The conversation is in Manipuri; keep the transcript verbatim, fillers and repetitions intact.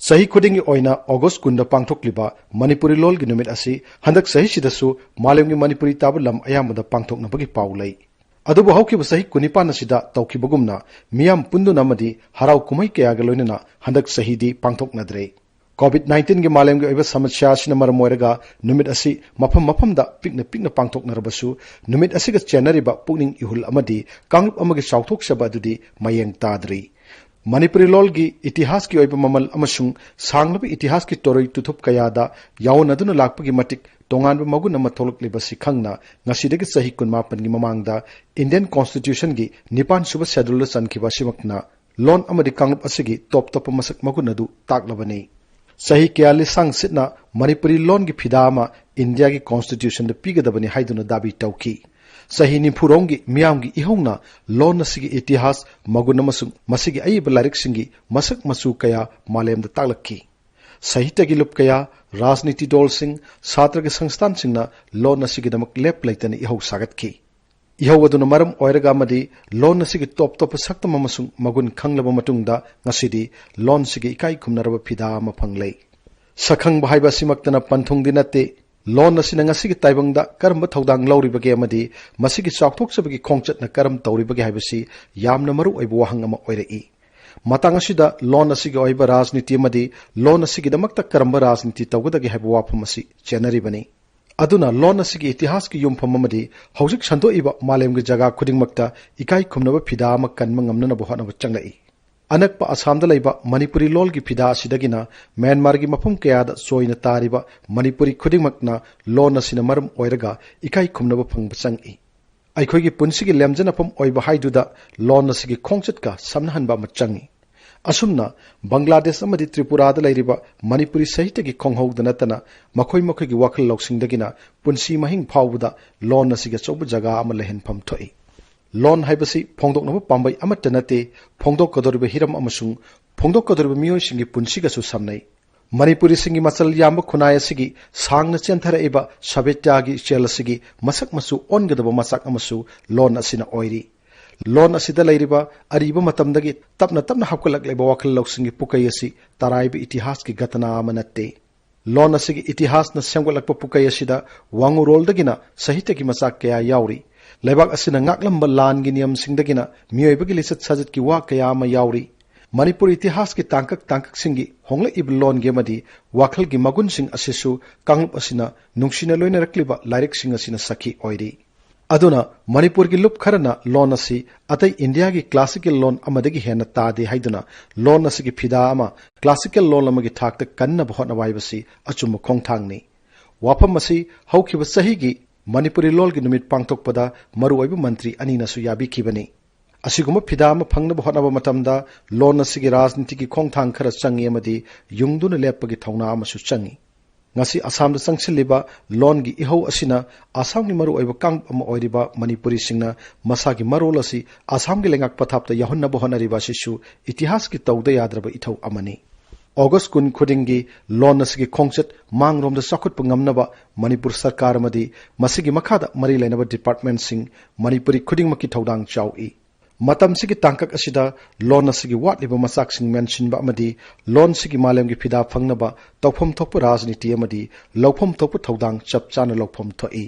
ꯆꯍꯤ ꯈꯨꯗꯤꯡꯒꯤ ꯑꯣꯏꯅ ꯑꯣꯒꯁ ꯀꯨꯟꯗ ꯄꯥꯡꯊꯣꯛꯂꯤꯕ ꯃꯅꯤꯄꯨꯔꯤ ꯂꯣꯜꯒꯤ ꯅꯨꯃꯤꯠ ꯑꯁꯤ ꯍꯟꯗꯛ ꯆꯍꯤꯁꯤꯗꯁꯨ ꯃꯥꯂꯦꯝꯒꯤ ꯃꯅꯤꯄꯨꯔꯤ ꯇꯥꯕ ꯂꯝ ꯑꯌꯥꯝꯕꯗ ꯄꯥꯡꯊꯣꯛꯅꯕꯒꯤ ꯄꯥꯎ ꯂꯩ꯫ ꯑꯗꯨꯕꯨ ꯍꯧꯈꯤꯕ ꯆꯍꯤ ꯀꯨꯟꯅꯤꯄꯥꯟ ꯑꯁꯤꯗ ꯇꯧꯈꯤꯕꯒꯨꯝꯅ ꯃꯤꯌꯥꯝ ꯄꯨꯟꯗꯨꯅ ꯑꯃꯗꯤ ꯍꯔꯥꯎ ꯀꯨꯝꯍꯩ ꯀꯌꯥꯒ ꯂꯣꯏꯅꯅ ꯍꯟꯗꯛ ꯆꯍꯤꯗꯤ ꯄꯥꯡꯊꯣꯛꯅꯗ꯭ꯔꯦ꯫ ꯀꯣꯚꯤꯗ ꯅꯥꯏꯟꯇꯤꯟꯒꯤ ꯃꯥꯂꯦꯝꯒꯤ ꯑꯣꯏꯕ ꯁꯃꯁ꯭ꯌꯥ ꯑꯁꯤꯅ ꯃꯔꯝ ꯑꯣꯏꯔꯒ ꯅꯨꯃꯤꯠ ꯑꯁꯤ ꯃꯐꯝ ꯃꯐꯝꯗ ꯄꯤꯛꯅ ꯄꯤꯛꯅ ꯄꯥꯡꯊꯣꯛꯅꯔꯕꯁꯨ, ꯅꯨꯃꯤꯠ ꯑꯁꯤꯒ ꯆꯦꯟꯅꯔꯤꯕ ꯄꯨꯛꯅꯤꯡ ꯏꯍꯨꯜ ꯑꯃꯗꯤ ꯀꯥꯡꯂꯨꯞ ꯑꯃꯒꯤ ꯆꯥꯎꯊꯣꯛꯆꯕ ꯑꯗꯨꯗꯤ ꯃꯌꯦꯡ ꯇꯥꯗ꯭ꯔꯤ꯫ ꯃꯅꯤꯄꯨꯔꯤ ꯂꯣꯜꯒꯤ ꯏꯇꯤꯍꯥꯁꯀꯤ ꯑꯣꯏꯕ ꯃꯃꯜ ꯑꯃꯁꯨꯡ ꯁꯥꯡꯂꯕ ꯏꯇꯤꯍꯥꯁꯀꯤ ꯇꯣꯔꯩ ꯇꯨꯊꯨꯞ ꯀꯌꯥꯗ ꯌꯥꯑꯣꯟꯅꯗꯨꯅ ꯂꯥꯛꯄꯒꯤ ꯃꯇꯤꯛ ꯇꯣꯉꯥꯟꯕ ꯃꯒꯨꯟ ꯑꯃ ꯊꯣꯛꯂꯛꯂꯤꯕꯁꯤ ꯈꯪꯅ, ꯉꯁꯤꯗꯒꯤ ꯆꯍꯤ ꯀꯨꯟꯃꯥꯄꯟꯒꯤ ꯃꯃꯥꯡꯗ ꯏꯟꯗꯤꯌꯟ ꯀꯣꯟꯁꯇꯤꯇ꯭ꯌꯨꯁꯟꯒꯤ ꯅꯤꯄꯥꯟ ꯁꯨꯕ ꯁꯦꯗꯨꯜꯗ ꯆꯟꯈꯤꯕ ꯑꯁꯤꯃꯛꯅ ꯂꯣꯟ ꯑꯃꯗꯤ ꯀꯥꯡꯂꯨꯞ ꯑꯁꯤꯒꯤ ꯇꯣꯞ ꯇꯣꯞꯄ ꯃꯁꯛ ꯃꯒꯨꯟ ꯑꯗꯨ ꯇꯥꯛꯂꯕꯅꯤ꯫ ꯆꯍꯤ ꯀꯌꯥ ꯂꯤꯁꯥꯡ ꯁꯤꯠꯅ ꯃꯅꯤꯄꯨꯔꯤ ꯂꯣꯟꯒꯤ ꯐꯤꯗꯥ ꯑꯃ ꯏꯟꯗꯤꯌꯥꯒꯤ ꯀꯣꯟꯁꯇꯤꯇ꯭ꯌꯨꯁꯟꯗ ꯄꯤꯒꯗꯕꯅꯤ ꯍꯥꯏꯗꯨꯅ ꯗꯥꯕꯤ ꯇꯧꯈꯤ꯫ ꯆꯍꯤ ꯅꯤꯐꯨꯔꯣꯝꯒꯤ ꯃꯤꯌꯥꯝꯒꯤ ꯏꯍꯧꯅ ꯂꯣꯟ ꯑꯁꯤꯒꯤ ꯏꯇꯤꯍꯥꯁ, ꯃꯒꯨꯟ ꯑꯃꯁꯨꯡ ꯃꯁꯤꯒꯤ ꯑꯏꯕ ꯂꯥꯏꯔꯤꯛꯁꯤꯡꯒꯤ ꯃꯁꯛ ꯃꯆꯨ ꯀꯌꯥ ꯃꯥꯂꯦꯝꯗ ꯇꯥꯛꯂꯛꯈꯤ꯫ ꯁꯥꯍꯤꯇ꯭ꯌꯒꯤ ꯂꯨꯞ ꯀꯌꯥ, ꯔꯥꯖꯅꯤꯇꯤ ꯗꯣꯜꯁꯤꯡ, ꯁꯥꯇ꯭ꯔꯒꯤ ꯁꯪꯁꯊꯥꯟꯁꯤꯡꯅ ꯂꯣꯟ ꯑꯁꯤꯒꯤꯗꯃꯛ ꯂꯦꯞ ꯂꯩꯇꯅ ꯏꯍꯧ ꯁꯥꯒꯠꯈꯤ꯫ ꯏꯍꯧ ꯑꯗꯨꯅ ꯃꯔꯝ ꯑꯣꯏꯔꯒ ꯑꯃꯗꯤ ꯂꯣꯟ ꯑꯁꯤꯒꯤ ꯇꯣꯞ ꯇꯣꯞꯄ ꯁꯛꯇꯝ ꯑꯃꯁꯨꯡ ꯃꯒꯨꯟ ꯈꯪꯂꯕ ꯃꯇꯨꯡꯗ ꯉꯁꯤꯗꯤ ꯂꯣꯟꯁꯤꯒꯤ ꯏꯀꯥꯏ ꯈꯨꯝꯅꯔꯕ ꯐꯤꯗꯥ ꯑꯃ ꯐꯪꯂꯦ꯫ ꯁꯛꯈꯪꯕ ꯍꯥꯏꯕ ꯑꯁꯤꯃꯛꯇꯅ ꯄꯟꯊꯨꯡꯗꯤ ꯅꯠꯇꯦ꯫ ꯂꯣꯟ ꯑꯁꯤꯅ ꯉꯁꯤꯒꯤ ꯇꯥꯏꯕꯪꯗ ꯀꯔꯝꯕ ꯊꯧꯗꯥꯡ ꯂꯧꯔꯤꯕꯒꯦ ꯑꯃꯗꯤ ꯃꯁꯤꯒꯤ ꯆꯥꯎꯊꯣꯛꯆꯕꯒꯤ ꯈꯣꯡꯆꯠꯅ ꯀꯔꯝ ꯇꯧꯔꯤꯕꯒꯦ ꯍꯥꯏꯕꯁꯤ ꯌꯥꯝꯅ ꯃꯔꯨ ꯑꯣꯏꯕ ꯋꯥꯍꯪ ꯑꯃ ꯑꯣꯏꯔꯛꯏ꯫ ꯃꯇꯥꯡ ꯑꯁꯤꯗ ꯂꯣꯟ ꯑꯁꯤꯒꯤ ꯑꯣꯏꯕ ꯔꯥꯖꯅꯤꯇꯤ ꯑꯃꯗꯤ ꯂꯣꯟ ꯑꯁꯤꯒꯤꯗꯃꯛꯇ ꯀꯔꯝꯕ ꯔꯥꯖꯅꯤꯇꯤ ꯇꯧꯒꯗꯒꯦ ꯍꯥꯏꯕ ꯋꯥꯐꯝ ꯑꯁꯤ ꯆꯦꯟꯅꯔꯤꯕꯅꯤ꯫ ꯑꯗꯨꯅ ꯂꯣꯟ ꯑꯁꯤꯒꯤ ꯏꯇꯤꯍꯥꯁꯀꯤ ꯌꯨꯝꯐꯝ ꯑꯃꯗꯤ ꯍꯧꯖꯤꯛ ꯁꯟꯗꯣꯛꯏꯕ ꯃꯥꯂꯦꯝꯒꯤ ꯖꯒꯥ ꯈꯨꯗꯤꯡꯃꯛꯇ ꯏꯀꯥꯏ ꯈꯨꯝꯅꯕ ꯐꯤꯗꯥ ꯑꯃ ꯀꯟꯕ ꯉꯝꯅꯅꯕ ꯍꯣꯠꯅꯕ ꯆꯪꯂꯛꯏ꯫ ꯑꯅꯛꯄ ꯑꯁꯥꯝꯗ ꯂꯩꯕ ꯃꯅꯤꯄꯨꯔꯤ ꯂꯣꯜꯒꯤ ꯐꯤꯗꯥ ꯑꯁꯤꯗꯒꯤꯅ ꯃ꯭ꯌꯥꯟꯃꯥꯔꯒꯤ ꯃꯐꯝ ꯀꯌꯥꯗ ꯆꯣꯏꯅ ꯇꯥꯔꯤꯕ ꯃꯅꯤꯄꯨꯔꯤ ꯈꯨꯗꯤꯡꯃꯛꯅ ꯂꯣꯟ ꯑꯁꯤꯅ ꯃꯔꯝ ꯑꯣꯏꯔꯒ ꯏꯀꯥꯏ ꯈꯨꯝꯅꯕ ꯐꯪꯕ ꯆꯪꯏ꯫ ꯑꯩꯈꯣꯏꯒꯤ ꯄꯨꯟꯁꯤꯒꯤ ꯂꯦꯝꯖꯅꯐꯝ ꯑꯣꯏꯕ ꯍꯥꯏꯗꯨꯗ ꯂꯣꯟ ꯑꯁꯤꯒꯤ ꯈꯣꯡꯆꯠꯀ ꯁꯝꯅꯍꯟꯕ ꯑꯃ ꯆꯪꯏ꯫ ꯑꯁꯨꯝꯅ ꯕꯪꯒ꯭ꯂꯥꯗꯦꯁ ꯑꯃꯗꯤ ꯇ꯭ꯔꯤꯄꯨꯔꯥꯗ ꯂꯩꯔꯤꯕ ꯃꯅꯤꯄꯨꯔꯤ ꯁꯥꯍꯤꯇ꯭ꯌꯒꯤ ꯈꯣꯡꯍꯧꯗ ꯅꯠꯇꯅ ꯃꯈꯣꯏ ꯃꯈꯣꯏꯒꯤ ꯋꯥꯈꯜ ꯂꯧꯁꯤꯡꯗꯒꯤꯅ ꯄꯨꯟꯁꯤ ꯃꯍꯤꯡ ꯐꯥꯎꯕꯗ ꯂꯣꯟ ꯑꯁꯤꯒꯤ ꯑꯆꯧꯕ ꯖꯒꯥ ꯑꯃ ꯂꯩꯍꯟꯐꯝ ꯊꯣꯛꯏ꯫ ꯂꯣꯟ ꯍꯥꯏꯕꯁꯤ ꯐꯣꯡꯗꯣꯛꯅꯕ ꯄꯥꯝꯕꯩ ꯑꯃꯠꯇ ꯅꯠꯇꯦ, ꯐꯣꯡꯗꯣꯛꯀꯗꯧꯔꯤꯕ ꯍꯤꯔꯝ ꯑꯃꯁꯨꯡ ꯐꯣꯡꯗꯣꯛꯀꯗꯧꯔꯤꯕ ꯃꯤꯑꯣꯏꯁꯤꯡꯒꯤ ꯄꯨꯟꯁꯤꯒꯁꯨ ꯁꯝꯅꯩ꯫ ꯃꯅꯤꯄꯨꯔꯤꯁꯤꯡꯒꯤ ꯃꯆꯜ ꯌꯥꯝꯕ ꯈꯨꯟꯅꯥꯏ ꯑꯁꯤꯒꯤ ꯁꯥꯡꯅ ꯆꯦꯟꯊꯔꯛꯏꯕ ꯁꯥꯕꯤꯇ꯭ꯌꯒꯤ ꯏꯆꯦꯜ ꯑꯁꯤꯒꯤ ꯃꯁꯛ ꯃꯆꯨ ꯑꯣꯟꯒꯗꯕ ꯃꯆꯥꯛ ꯑꯃꯁꯨ ꯂꯣꯟ ꯑꯁꯤꯅ ꯑꯣꯏꯔꯤ꯫ ꯂꯣꯟ ꯑꯁꯤꯗ ꯂꯩꯔꯤꯕ ꯑꯔꯤꯕ ꯃꯇꯝꯗꯒꯤ ꯇꯞꯅ ꯇꯞꯅ ꯍꯥꯞꯀꯠꯂꯛꯂꯤꯕ ꯋꯥꯈꯜ ꯂꯧꯁꯤꯡꯒꯤ ꯄꯨꯀꯩ ꯑꯁꯤ ꯇꯔꯥꯏꯕ ꯏꯇꯤꯍꯥꯁꯀꯤ ꯘꯇꯅꯥ ꯑꯃ ꯅꯠꯇꯦ꯫ ꯂꯣꯟ ꯑꯁꯤꯒꯤ ꯏꯇꯤꯍꯥꯁꯅ ꯁꯦꯝꯒꯠꯂꯛꯄ ꯄꯨꯀꯩ ꯑꯁꯤꯗ ꯋꯥꯉꯨꯔꯣꯜꯗꯒꯤꯅ ꯁꯥꯍꯤꯇ꯭ꯌꯒꯤ ꯃꯆꯥꯛ ꯀꯌꯥ ꯌꯥꯎꯔꯤ꯫ ꯂꯩꯕꯥꯛ ꯑꯁꯤꯅ ꯉꯥꯛꯂꯝꯕ ꯂꯥꯟꯒꯤ ꯅꯤꯌꯝꯁꯤꯡꯗꯒꯤꯅ ꯃꯤꯑꯣꯏꯕꯒꯤ ꯂꯤꯆꯠ ꯁꯥꯖꯠꯀꯤ ꯋꯥ ꯀꯌꯥ ꯑꯃ ꯌꯥꯎꯔꯤ꯫ ꯃꯅꯤꯄꯨꯔ ꯏꯇꯤꯍꯥꯁꯀꯤ ꯇꯥꯡꯀꯛ ꯇꯥꯡꯀꯛꯁꯤꯡꯒꯤ ꯍꯣꯡꯂꯛꯏꯕ ꯂꯣꯟꯒꯤ ꯑꯃꯗꯤ ꯋꯥꯈꯜꯒꯤ ꯃꯒꯨꯟꯁꯤꯡ ꯑꯁꯤꯁꯨ ꯀꯥꯡꯂꯨꯞ ꯑꯁꯤꯅ ꯅꯨꯡꯁꯤꯅ ꯂꯣꯏꯅꯔꯛꯂꯤꯕ ꯂꯥꯏꯔꯤꯛꯁꯤꯡ ꯑꯁꯤꯅ ꯁꯛꯈꯤ ꯑꯣꯏꯔꯤ꯫ ꯑꯗꯨꯅ ꯃꯅꯤꯄꯨꯔꯒꯤ ꯂꯨꯞ ꯈꯔꯅ ꯂꯣꯟ ꯑꯁꯤ ꯑꯇꯩ ꯏꯟꯗꯤꯌꯥꯒꯤ ꯀ꯭ꯂꯥꯁꯤꯀꯦꯜ ꯂꯣꯟ ꯑꯃꯗꯒꯤ ꯍꯦꯟꯅ ꯇꯥꯗꯦ ꯍꯥꯏꯗꯨꯅ ꯂꯣꯟ ꯑꯁꯤꯒꯤ ꯐꯤꯗꯥ ꯑꯃ ꯀ꯭ꯂꯥꯁꯤꯀꯦꯜ ꯂꯣꯟ ꯑꯃꯒꯤ ꯊꯥꯛꯇ ꯀꯟꯅꯕ ꯍꯣꯠꯅꯕ ꯍꯥꯏꯕꯁꯤ ꯑꯆꯨꯝꯕ ꯈꯣꯡꯊꯥꯡꯅꯤ꯫ ꯋꯥꯐꯝ ꯑꯁꯤ ꯍꯧꯈꯤꯕ ꯆꯍꯤꯒꯤ ꯃꯅꯤꯄꯨꯔꯤ ꯂꯣꯜꯒꯤ ꯅꯨꯃꯤꯠ ꯄꯥꯡꯊꯣꯛꯄꯗ ꯃꯔꯨꯑꯣꯏꯕ ꯃꯟꯇ꯭ꯔꯤ ꯑꯅꯤꯅꯁꯨ ꯌꯥꯕꯤꯈꯤꯕꯅꯤ꯫ ꯑꯁꯤꯒꯨꯝꯕ ꯐꯤꯗꯥ ꯑꯃ ꯐꯪꯅꯕ ꯍꯣꯠꯅꯕ ꯃꯇꯝꯗ ꯂꯣꯟ ꯑꯁꯤꯒꯤ ꯔꯥꯖꯅꯤꯇꯤꯒꯤ ꯈꯣꯡꯊꯥꯡ ꯈꯔ ꯆꯪꯏ ꯑꯃꯗꯤ ꯌꯨꯡꯗꯨꯅ ꯂꯦꯞꯄꯒꯤ ꯊꯧꯅꯥ ꯑꯃꯁꯨ ꯆꯪꯏ꯫ ꯉꯁꯤ ꯑꯁꯥꯝꯗ ꯆꯪꯁꯤꯜꯂꯤꯕ ꯂꯣꯟꯒꯤ ꯏꯍꯧ ꯑꯁꯤꯅ ꯑꯁꯥꯝꯒꯤ ꯃꯔꯨꯑꯣꯏꯕ ꯀꯥꯡꯂꯨꯞ ꯑꯃ ꯑꯣꯏꯔꯤꯕ ꯃꯅꯤꯄꯨꯔꯤꯁꯤꯡꯅ ꯃꯁꯥꯒꯤ ꯃꯔꯣꯜ ꯑꯁꯤ ꯑꯁꯥꯝꯒꯤ ꯂꯩꯉꯥꯛ ꯄꯊꯥꯞꯇ ꯌꯥꯎꯍꯟꯅꯕ ꯍꯣꯠꯅꯔꯤꯕ ꯑꯁꯤꯁꯨ ꯏꯇꯤꯍꯥꯁꯀꯤ ꯇꯧꯗ ꯌꯥꯗ꯭ꯔꯕ ꯏꯊꯧ ꯑꯃꯅꯤ꯫ ꯑꯣꯒꯁ ꯀꯨꯟ ꯈꯨꯗꯤꯡꯒꯤ ꯂꯣꯟ ꯑꯁꯤꯒꯤ ꯈꯣꯡꯆꯠ ꯃꯥꯡꯂꯣꯝꯗ ꯆꯥꯎꯈꯠꯄ ꯉꯝꯅꯕ ꯃꯅꯤꯄꯨꯔ ꯁꯔꯀꯥꯔ ꯑꯃꯗꯤ ꯃꯁꯤꯒꯤ ꯃꯈꯥꯗ ꯃꯔꯤ ꯂꯩꯅꯕ ꯗꯤꯄꯥꯔꯠꯃꯦꯟꯠꯁꯤꯡ ꯃꯅꯤꯄꯨꯔꯤ ꯈꯨꯗꯤꯡꯃꯛꯀꯤ ꯊꯧꯗꯥꯡ ꯆꯥꯎꯏ꯫ ꯃꯇꯝꯁꯤꯒꯤ ꯇꯥꯡꯀꯛ ꯑꯁꯤꯗ ꯂꯣꯟ ꯑꯁꯤꯒꯤ ꯋꯥꯠꯂꯤꯕ ꯃꯆꯥꯛꯁꯤꯡ ꯃꯦꯟꯁꯤꯟꯕ ꯑꯃꯗꯤ ꯂꯣꯟꯁꯤꯒꯤ ꯃꯥꯂꯦꯝꯒꯤ ꯐꯤꯗꯥ ꯐꯪꯅꯕ ꯇꯧꯐꯝ ꯊꯣꯛꯄ ꯔꯥꯖꯅꯤꯇꯤ ꯑꯃꯗꯤ ꯂꯧꯐꯝ ꯊꯣꯛꯄ ꯊꯧꯗꯥꯡ ꯆꯞ ꯆꯥꯅ ꯂꯧꯐꯝ ꯊꯣꯛꯏ꯫